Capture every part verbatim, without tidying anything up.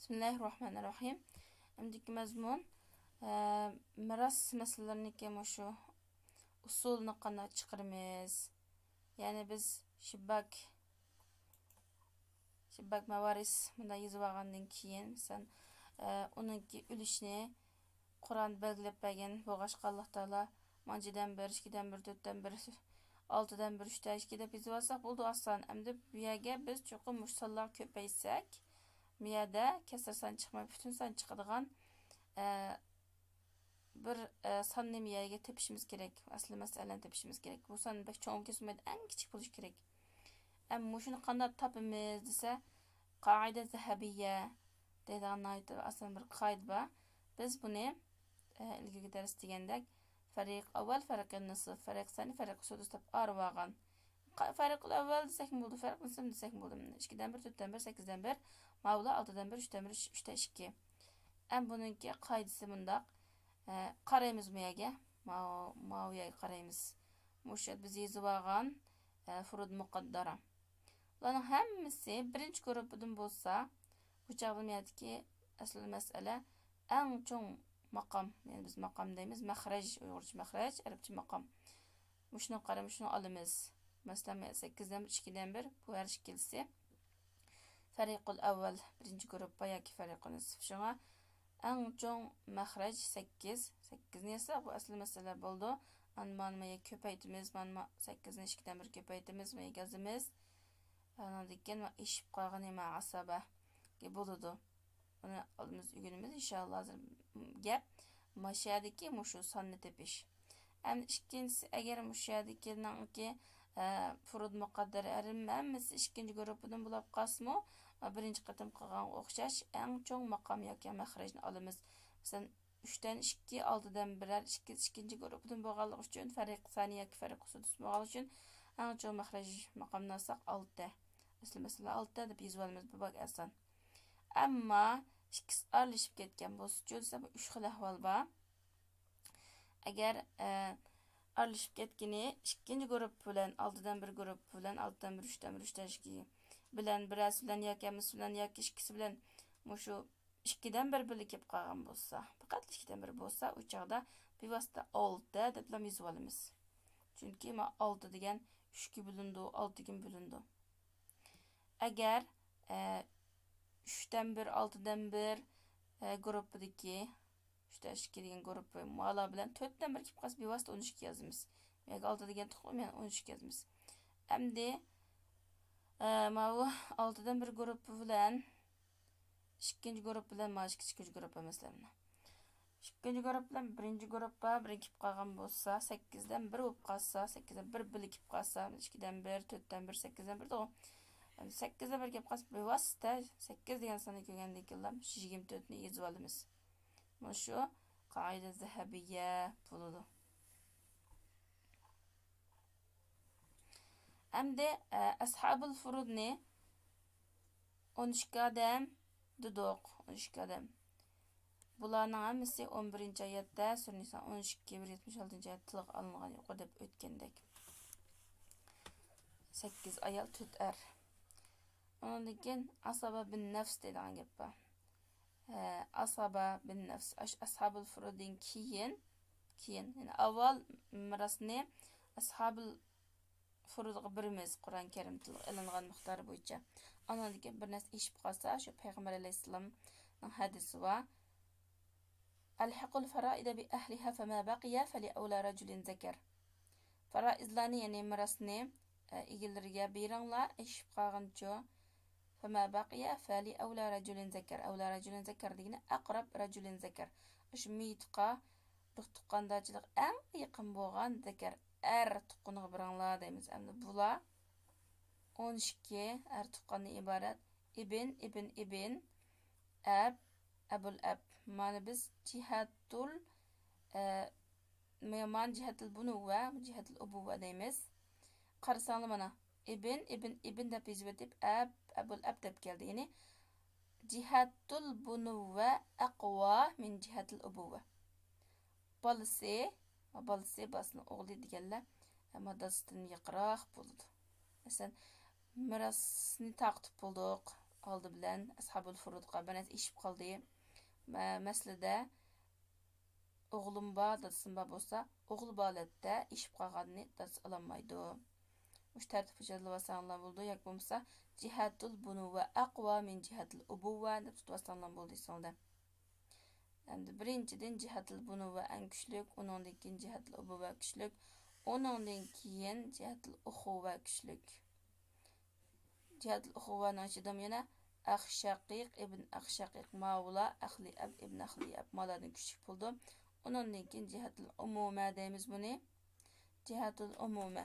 بىسمىللاھىررەھمانىررەھىم. ئەمدىكى مەزمۇن، ئە، مىراس مەسىلىلىرىنىڭكى مۇشۇ ئۇسۇلىنى قانداق چىقىرىمىز؟ يەنى بىز شىبباك، شىبباك مەۋارىس مۇنداق يېزىۋالغاندىن كېيىن، مەسىلەن، ئە، ئۇنىڭكى ئۈلۈشىنى قۇرئاندا بەلگىلەپ بەرگەن بولغاچقا، ئاللاھ تائالا مانچىدىن بىر، ئىككىدىن بىر، تۆتتىن بىر، ئالتىدىن بىر، ئۈچتىن ئىككى دەپ يېزىۋالساق بولىدۇ، ئاسان. ئەمدى بۇ يەرگە بىز چوقۇم مۇشۇ سانلارغا كۆپەيتسەك، بۇ يەردە كەسىر سان چىقماي، پۈتۈن سان چىقىدىغان، ئە، بىر، ئە، ساننى بۇ يەرگە تېپىشىمىز كېرەك. ئەسلى مەسىلىنى تېپىشىمىز كېرەك. بۇ سان بەك چوڭ كەسمەيدۇ، ئەڭ كىچىك بولۇشى كېرەك. ئەمما مۇشۇنى قانداق تاپىمىز دېسە، قائىدە زەھەبىيە دەيدىغان ناھايىتى ئاسان بىر قائىدە بار. بىز بۇنى، ئە، ئىلگىرىكى دەرس دېگەندەك، فەرىق ئەۋۋەل، فەرىق نىسف، فەرىق سانى، فەرىق سۇدۇس دەپ ئايرىۋالغان. قا-، فەرىق ئەۋۋەل دېسەكمۇ بولىدۇ، فەرىق نىسف دېسەكمۇ بولىدۇ. ئىككىدىن بىر، تۆتتىن بىر، سەككىزدىن بىر، ماۋۇلار ئالتىدىن بىر، ئۈچتىن بىر، ئۈچتىن ئىككى. ئەمما بۇنىڭكى قائىدىسى مۇنداق. ئە، قارايمىز بۇ يەرگە. ماۋۇ، ماۋۇ يەرگە قارايمىز. مۇشۇ يەردە بىز يېزىۋالغان، ئە، فۇرۇد مۇقەددەرە. بۇلارنىڭ ھەممىسى بىرىنچى گۇرۇپپىدىن بولسا، بۇ چاغدا بۇ يەردىكى ئەسلى مەسىلە ئەڭ چوڭ ماقام، يەنى بىز ماقام دەيمىز، مەخرەج، ئۇيغۇرچە مەخرەج، ئەرەبچە ماقام. مۇشۇنى قارا، مۇشۇنى ئالىمىز. مەسىلەن، سەككىزدىن بىر، ئىككىدىن بىر، بۇ ھەر ئىككىلىسى فەرىقۇل ئەۋۋەل، بىرىنچى گۇرۇپپا ياكى فەرىقۇ نىسف. شۇڭا ئەڭ چوڭ مەخرەج سەككىز. سەككىزنى ياسا، بۇ ئەسلى مەسىلە بولىدۇ. ئەمما مانا، مانا كۆپەيتىمىز، مانا، مانا سەككىزنى ئىككىدىن بىر كۆپەيتىمىز، مانا يازىمىز. ئاندىن كېيىن مانا ئېشىپ قالغىنى مانا ئاسابەگە بولىدۇ. ئۇنى ئالدىمىز ئۆگىنىمىز، ئىنشائاللا. ھازىر گەپ ماشۇ يەردىكى مۇشۇ ساننى تېپىش. ئەمدى ئىككىنچىسى، ئەگەر مۇشۇ يەردىكىنىڭكى، ئە، فۇرۇد مۇقەددەر ھەممىسى ئىككىنچى گۇرۇپپىدىن بولۇپ قالسىمۇ، ئە، بىرىنچى قېتىم قىلغانغا ئوخشاش ئەڭ چوڭ ماقام ياكى مەخرەجنى ئالىمىز. مەسىلەن، ئۈچتىن ئىككى، ئالتىدىن بىرەر، ئىككى، ئىككىنچى گۇرۇپپىدىن بولغانلىقى ئۈچۈن، فەرىق سانى ياكى فەرىق سۇدۇس بولغانلىقى ئۈچۈن، ئەڭ چوڭ مەخرەج ماقامنى ئالساق، ئالتە. ئەسلى مەسىلە ئالتە دەپ يېزىۋالىمىز، بۇ بەك ئاسان. ئەمما ئىككىسى ئارىلىشىپ كەتكەن بولسىچۇ دېسە، بۇ ئۈچ خىل ئەھۋال بار. ئەگەر، ئە، ئارىلىشىپ كەتكىنى ئىككىنچى گۇرۇپپا بىلەن، ئالتىدىن بىر گۇرۇپپا بىلەن، ئالتىدىن بىر، ئۈچتىن بىر، ئۈچتىن ئىككى بىلەن، بىرەرسى بىلەن ياكى ھەممىسى بىلەن ياكى ئىككىسى بىلەن مۇشۇ ئىككىدىن بىر بىللە كېلىپ قالغان بولسا، پەقەت ئىككىدىن بىر بولسا، ئۇ چاغدا بىۋاسىتە ئالتە دەپلا يېزىۋالىمىز. چۈنكى ما ئالتە دېگەن ئۈچكە بۆلۈنىدۇ، ئالتىگە بۆلۈنىدۇ. ئەگەر، ئە، ئۈچتىن بىر، ئالتىدىن بىر، ئە، گۇرۇپپىدىكى، ئۈچتىن ئىككى دېگەن گۇرۇپپا مالا بىلەن تۆتتىن بىر كېلىپ قالسا، بىۋاسىتە ئون ئىككى يازىمىز. ياكى ئالتە دېگەن تۇغۇم، يەنى ئون ئىككى يازىمىز. ئەمدى، ئە، ماۋۇ ئالتىدىن بىر گۇرۇپپا بىلەن ئىككىنچى گۇرۇپپا بىلەن مانا ئىككىنچى گۇرۇپپا، مەسىلەن، ئىككىنچى گۇرۇپپا بىلەن بىرىنچى گۇرۇپپا بىرگە كېلىپ قالغان بولسا، سەككىزدىن بىر بولۇپ قالسا، سەككىزدىن بىر بىللە كېلىپ قالسا، ئىككىدىن بىر، تۆتتىن بىر، سەككىزدىن بىر دېدۇق. سەككىزدىن بىر كېلىپ قالسا، بىۋاسىتە سەككىز دېگەن ساننى كۆرگەندىن كېيىنلا شۇ يىگىرمە تۆتنى يېزىۋالىمىز. مانا شۇ قائىدە زەھەبىيە بولىدۇ. ئەمدى، ئە، ئەسھابۇل فۇرۇدنى ئون ئىككى ئادەم دېدۇق، ئون ئىككى ئادەم. بۇلارنىڭ ھەممىسى ئون بىرىنچى ئايەتتە، سۈرە نىسا ئون ئىككى، بىر يەتمىش ئالتىنچى ئايەت تىلغا ئالىنغان يۇقىرىدا دەپ ئۆتكەندەك. سەككىز ئايال، تۆت ئەر. ئۇنىڭدىن كېيىن ئاسابە بىن نەفس دەيدىغان گەپ بار. ئە، ئاسابە بىن نەفس، ئاش-، ئەسھابۇل فۇرۇدىن كېيىن، كېيىن، يەنى ئاۋۋال مىراسنى ئەسھابۇل فۇرۇدغا بېرىمىز، قۇرئان كەرىم تىلغا ئېلىنغان مىقدارى بويىچە. ئانىڭدىن كېيىن بىر نەرسە ئېشىپ قالسا، شۇ پەيغەمبەر ئەلەيھىسسالامنىڭ ھەدىسى بار. «ئەلھىقۇل فەرائىدە بىئەھلىھا فەما بەقىيە فەلىئەۋلا رەجۇلىن زەكەر.» پەرائىزلارنى، يەنى مىراسنى، ئە، ئىگىلىرىگە بېرىڭلار، ئېشىپ قالغىنىچۇ. «فەما بەقىيە فەلىئەۋلا رەجۇلىن زەكەر.» ئەۋلا رەجۇلىن زەكەر دېگىنى ئەقرەب رەجۇلىن زەكەر. ئاشۇ مىتقا، ئۇرۇق تۇغقاندارچىلىق ئەڭ يېقىن بولغان زەكەر، ئەر تۇغقىنىغا بېرىڭلار دەيمىز. ئەمدى بۇلار ئون ئىككى ئەر تۇغقاندىن ئىبارەت. ئىبىن، ئىبىن، ئىبىن، ئەب، ئەبۇل ئەب. مانا بىز جىھەتۇل، ئە، مانا جىھەتۇل بۇنۇۋۋە، جىھەتۇل ئۇبۇۋۋە دەيمىز. قارىساڭلار مانا، ئىبىن، ئىبىن، ئىبىن دەپ يېزىۋېتىپ، ئەب، ئەبۇل ئەب دەپ كەلدى. يەنى جىھەتۇل بۇنۇۋۋە ئەقۋا مىن جىھەتىل ئۇبۇۋۋە. بالىسى، بالىسى، بالىسىنىڭ ئوغلى دېگەنلەر، ئەمما دادىسىدىن يېقىنراق بولىدۇ. مەسىلەن، مىراسنى تارقىتىپ بولدۇق، ئالدى بىلەن ئەسھابۇل فۇرۇدقا بىر نەرسە ئېشىپ قالدى. مە-، مەسىلىدە ئوغلۇم بار، دادىسىم بار بولسا، ئوغلى بار ھالەتتە ئېشىپ قالغاننى دادىسى ئالالمايدۇ. مۇشۇ تەرتىپكە جازىلىۋالساڭلار بولىدۇ. ياكى بولمىسا، جىھەتۇل بۇنۇۋۋە ئەقۋا مىن جىھەتىل ئۇبۇۋۋە دەپ تۇتۇۋالساڭلار بولىدۇ ئېسىڭلاردا. ئەمدى بىرىنچىدىن، جىھەتىل بۇنۇۋۋە ئەڭ كۈچلۈك، ئۇنىڭدىن كېيىن جىھەتىل ئۇبۇۋۋە كۈچلۈك، ئۇنىڭدىن كېيىن جىھەتىل ئۇخۇۋۋە كۈچلۈك. جىھەتىل ئۇخۇۋۋەنىڭ ئىچىدىمۇ يەنە ئەخ شەقىق ئىبن ئەخ شەقىق، ماۋۇلار ئەخلى ئەب ئىبن ئەخلى ئەب، مالادىن كۈچلۈك بولىدۇ. ئۇنىڭدىن كېيىن جىھەتىل ئۇمۇمە دەيمىز بۇنى. جىھەتىل ئۇمۇمە.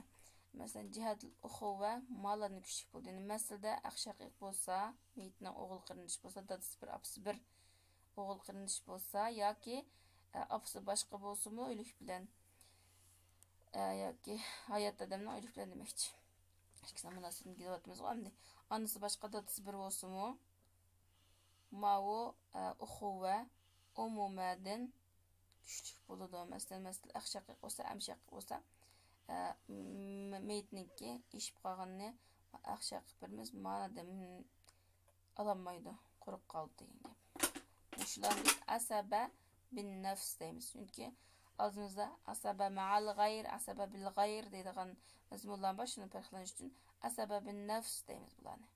مەسىلەن، جىھەتىل ئۇخۇۋە مالادىن كۈچلۈك بولىدۇ. يەنى مەسىلىدە ئەخ شەقىق بولسا، مېيىتنىڭ ئوغۇل قېرىندىشى بولسا، دادىسى بىر، ئاپىسى بىر، ئوغۇل قېرىندىشى بولسا ياكى، ئە، ئاپىسى باشقا بولسىمۇ ئۆلۈك بىلەن، ئە، ياكى ھايات ئادەمنىڭ ئۆلۈك بىلەن دېمەكچى. ئىككىسىنىڭ مۇناسىۋىتىنى دېيىۋاتىمىزغۇ ئەمدى. ئانىسى باشقا، دادىسى بىر بولسىمۇ، ماۋۇ، ئە، ئۇخۇۋە ئومۇمەدىن كۈچلۈك بولىدۇ. مەسىلەن، مەسىلەن، ئەخ شەقىق بولسا، ئەم شەقىق بولسا، ئە، م-، مېيىتنىڭكى ئېشىپ قالغىنىنى ئەخ شەقىق بىرىمىز مانادىن ئالالمايدۇ، قۇرۇق قالدى دېگەن گەپ. مۇشۇلارنى ئەسەبە بىن نەفس دەيمىز. چۈنكى ئالدىمىزدا ئەسەبە مەئەل غەير، ئەسەبە بىل غەير دەيدىغان مەزمۇنلار بار. شۇنى پەرقلەندۈرۈش ئۈچۈن ئەسەبە بىن نەفس دەيمىز بۇلارنى.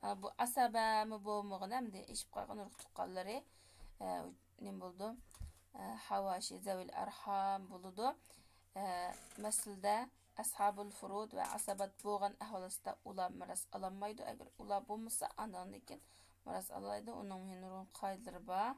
ئە، بۇ ئەسەبەمۇ بولمىغىنى ئەمدى ئېشىپ قالغان ئۇرۇق تۇغقانلىرى، ئە، نېمە بولىدۇ؟ ئە، ھاۋاشى زەۋىل ئەرھام بولىدۇ. ئە، مەسىلىدە ئەسھابۇل فۇرۇد ۋە ئەسەبەت بولغان ئەھۋال ئاستىدا ئۇلار مىراس ئالالمايدۇ. ئەگەر ئۇلار بولمىسا، ئاندىن كېيىن مىراس ئالالايدۇ. ئۇنىڭ نۇرغۇن قائىدىلىرى بار.